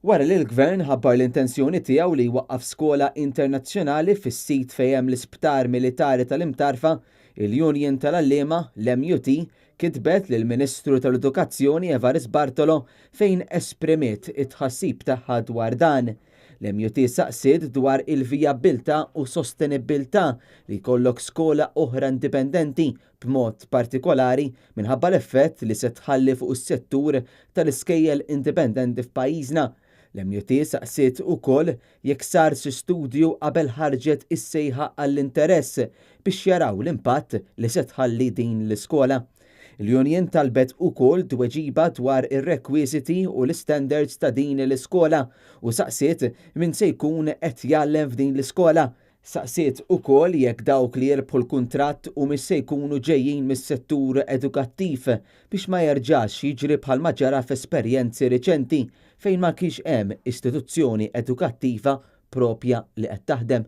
Wara li l-Gvern ħabbar l-intenzjoni tiegħu li jwaqqaf skola internazzjonali fis-sit fejn hemm l-Isptar Militari tal-Imtarfa, il-Union tal-Għalliema, l-MUT, kitbet lill-Ministru tal-Edukazzjoni Evarist Bartolo fejn esprimiet it-tħassib tagħha dwar dan. L-MUT saqsiet dwar il-vijabbiltà u sostenibbiltà li jkollok skola oħra indipendenti b'mod partikolari minħabba l-effett li se tħalli fuq is-settur tal-iskejjel indipendenti f'pajjiżna. L-MUT saqsiet ukoll jekk sar xi studju qabel ħarġet is-sejħa għall-interess biex jaraw l-impatt li se tħalli din l-iskola. Il-Union talbet ukoll tweġiba dwar ir-rekwiżiti u l-istandards ta' din l-iskola u saqsiet min se jkun qed jgħallem f'din l-iskola. Saqsiet ukoll jekk dawk li jirbħu l-kuntratt humiex se jkunu ġejjin mis-settur edukattiv biex ma jerġax jiġri bħalma ġara f'esperjenzi riċenti fejn ma kienx hemm istituzzjoni edukattiva propja li qed taħdem.